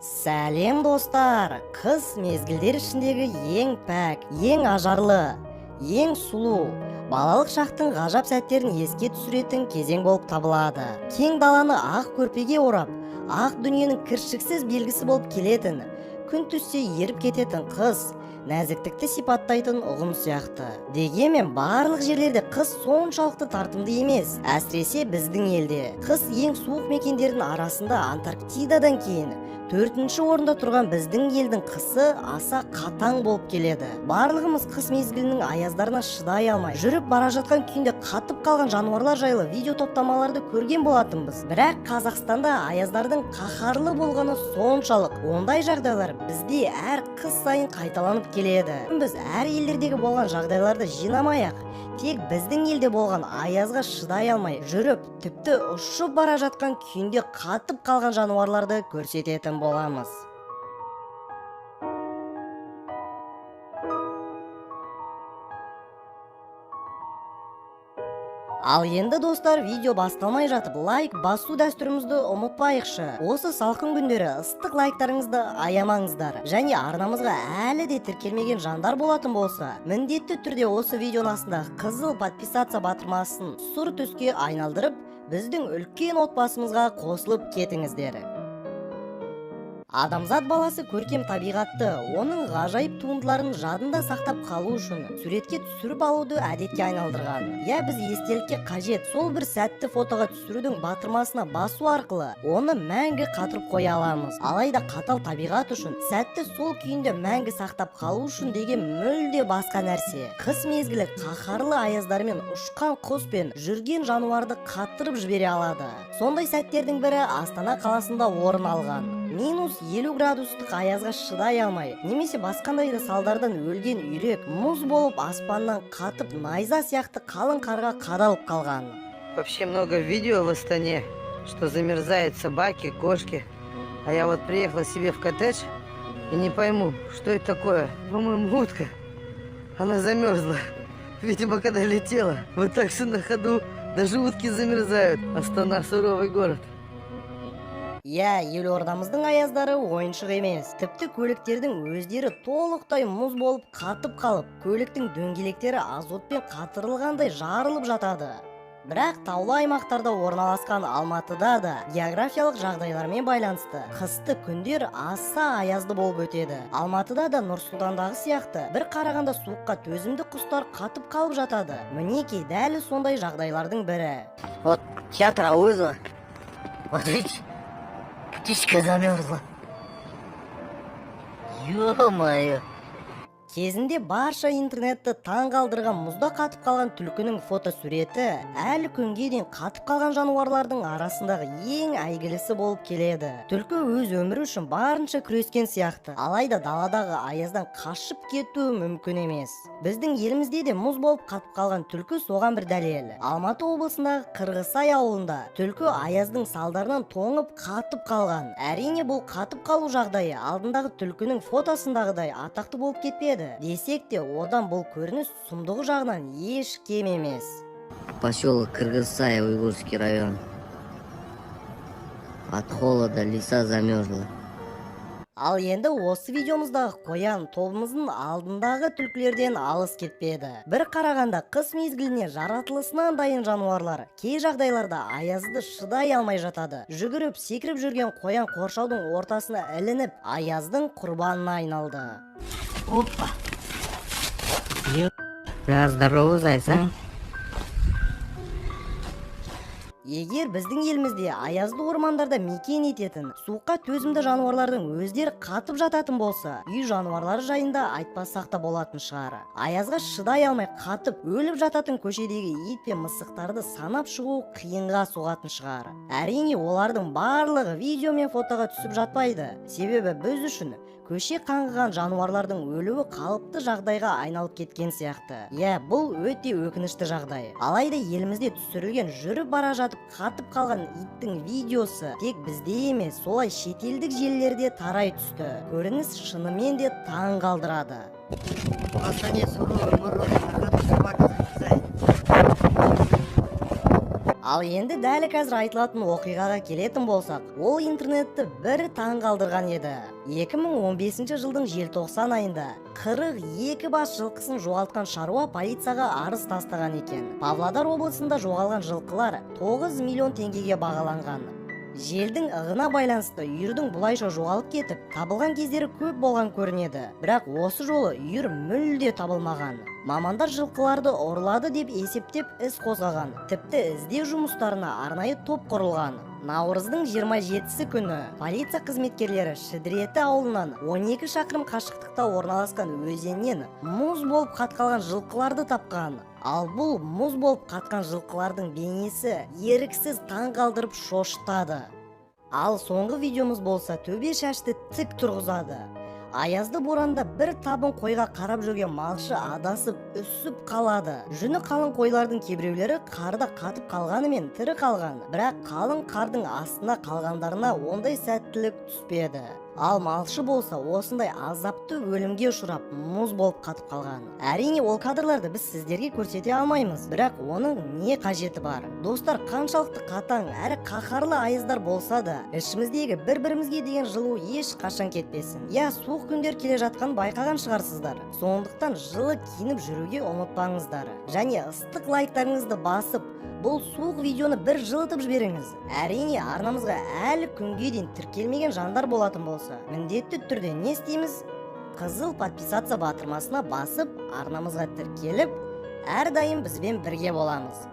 Сәлем, достар! Қыс мезгілдер ішіндегі ең пәк, ең ажарлы, ең сұлу, балалық шақтың ғажап сәттерін еске түсіретін кезең болып табылады. Кең даланы ақ көрпеге орап, ақ дүниенің кіршіксіз белгісі болып келетін, күн түссе еріп кететін қыс нәзіктікті сипаттайтын ұғым сияқты. Дегенмен барлық жерлерде қыс соншалықты тартымды емес. Әсіресе біздің елде қыс ең суық мекендердің арасында Антарктидадан кейін төртінші орында тұрған біздің елдің қысы аса қатаң болып келеді. Барлығымыз қыс мезгілінің аяздарына шыдай алмай, жүріп бара жатқан күйінде қатып қалған жануарлар жайлы видео топтамаларды көрген болатынбыз. Бірақ Қазақстанда аяздардың қаһарлы болғаны соншалық, ондай жағдайлар бізде әр қыс сайын қайталанып келеді. Біз әр елдердегі болған жағдайларды жинамай ақ, тек біздің елде болған аязға шыдай алмай жүріп, тіпті ұшып бара жатқан күйінде қатып қалған жануарларды көрсететін боламыз. Ал енді, достар, видео басталмай жатып лайк басу дәстүрімізді ұмытпайықшы. Осы салқын күндері ыстық лайктарыңызды аямаңыздар. Және арнамызға әлі де тіркелмеген жандар болатын болса, міндетті түрде осы видеоның астындағы қызыл подписаться батырмасын сұр түске айналдырып, біздің үлкен отбасымызға қосылып кетіңіздер. Адамзат баласы көркем табиғатты, оның ғажайып туындыларын жадында сақтап қалу үшін суретке түсіріп алуды әдетке айналдырған. Иә, біз естелікке қажет сол бір сәтті фотоға түсірудің батырмасына басу арқылы оны мәңгі қатырып қоя аламыз. Алайда қатал табиғат үшін сәтті сол күйінде мәңгі сақтап қалу үшін деген мүлде басқа нәрсе. Қыс мезгілі қаһарлы аяздармен ұшқан құс пен жүрген жануарды қатырып жібере алады. Сондай сәттердің бірі Астана қаласында орын алған. Минус 50 градустық аязға шыдай алмай, немесе басқандай да салдардан өлген үйрек мұз болып аспаннан қатып, найза сияқты қалың қарға қадалып қалған. Вообще много видео в Астане, что замерзают собаки, кошки. А я вот приехала себе в коттедж и не пойму, что это такое. По-моему, утка. Она замерзла. Видимо, когда летела. Вот так же на ходу даже утки замерзают. Астана — суровый город. Иә, елордамыздың аяздары ойыншық емес. Тіпті көліктердің өздері толықтай мұз болып қатып қалып, көліктің дөңгелектері азотпен қатырылғандай жарылып жатады. Бірақ таулы аймақтарда орналасқан Алматыда да географиялық жағдайлармен байланысты қысты күндер аса аязды болып өтеді. Алматыда да Нұр-Сұлтандағы сияқты бір қарағанда суыққа төзімді құстар қатып қалып жатады. Мінекей, дәл сондай жағдайлардың бірі. Вот театр Ауэзова. Вот видите, птичка замерзла. Ё-моё. Кезінде барша интернетті таң қалдырған мұзда қатып қалған түлкінің фотосуреті әлі күнге дейін қатып қалған жануарлардың арасындағы ең әйгілісі болып келеді. Түлкі өз өмірі үшін барынша күрескен сияқты, алайда даладағы аяздан қашып кету мүмкін емес. Біздің елімізде де мұз болып қатып қалған түлкі соған бір дәлел. Алматы облысындағы Қырғызсай ауылында түлкі аяздың салдарынан тоңып қатып қалған. Әрине, бұл қатып қалу жағдайы алдындағы түлкінің фотосындағыдай атақты болып кетпеді десек те, одан бұл көрініс сұмдығы жағынан еш кем емес. Поселок Кыргызсай, Уйгурский район. От холода лиса замерзла. Ал енді осы видеомыздағы қоян тобымыздың алдындағы түлкілерден алыс кетпеді. Бір қарағанда қыс мезгіліне жаратылысынан дайын жануарлар кей жағдайларда аязды шыдай алмай жатады. Жүгіріп, секіріп жүрген қоян қоршаудың ортасына ілініп, аяздың құрбанына айналды. Опа. Да, здорово, заяц, а? Егер біздің елімізде аязды ормандарда мекен ететін суыққа төзімді жануарлардың өздері қатып жататын болса, үй жануарлары жайында айтпасақ та болатын шығар. Аязға шыдай алмай қатып өліп жататын көшедегі ит пен мысықтарды санап шығу қиынға соғатын шығар. Әрине, олардың барлығы видео мен фотоға түсіп жатпайды. Себебі біз үшін көше қаңғыған жануарлардың өлуі қалыпты жағдайға айналып кеткен сияқты. Иә, бұл өте өкінішті жағдай. Алайда елімізде түсірілген жүріп бара жатып қатып қалған иттің видеосы тек бізде емес, солай шетелдік желілерде тарай түсті. Көрініс шынымен де таң қалдырады. В Астане суровый мороз, на ходу собака замерзает. Ал Ал енді дәл қазір айтылатын оқиғаға келетін болсақ, ол интернетті бір таң қалдырған еді. 2015 жылдың желтоқсан айында 42 бас жылқысын жоғалтқан шаруа полицияға арыз тастаған екен. Павлодар облысында жоғалған жылқылар 9 миллион теңгеге бағаланған. Желдің ығына байланысты үйірдің бұлайша жоғалып кетіп, табылған кездері көп болған көрінеді. Бірақ осы жолы үйір мүлде табылмаған. Мамандар жылқыларды ұрлады деп есептеп, іс қозғаған. Тіпті іздеу жұмыстарына арнайы топ құрылған. Наурыздың 27-сі күні полиция қызметкерлері Шідіреті ауылынан 12 шақырым қашықтықта орналасқан өзеннен мұз болып қатқалған жылқыларды тапқан. Ал бұл мұз болып қатқан жылқылардың бейнесі еріксіз таң қалдырып, шошытады. Ал соңғы видеомыз болса, төбе шашты тік тұрғызады. Аязды боранда бір табын қойға қарап жүрген малшы адасып, үсіп қалады. Жүні қалың қойлардың кейбіреулері қарда қатып қалғанымен, тірі қалған. Бірақ қалың қардың астына қалғандарына ондай сәттілік түспеді. Ал малшы болса, осындай азапты өлімге ұшырап, мұз болып қатып қалған. Әрине, ол кадрларды біз сіздерге көрсете алмаймыз, бірақ оның не қажеті бар? Достар, қаншалықты қатаң әрі қаһарлы аяздар болса да, ішіміздегі бір бірімізге деген жылу еш қашан кетпесін. Иә, суық күндер келе жатқанын байқаған шығарсыздар. Сондықтан жылы киініп жүруге ұмытпаңыздар және ыстық лайктарыңызды басып, бұл суық видеоны бір жылытып жіберіңіз. Әрине, арнамызға әлі күнге дейін тіркелмеген жандар болатын болса, міндетті түрде не істейміз? Қызыл подписаться батырмасына басып, арнамызға тіркеліп, әрдайым бізбен бірге боламыз.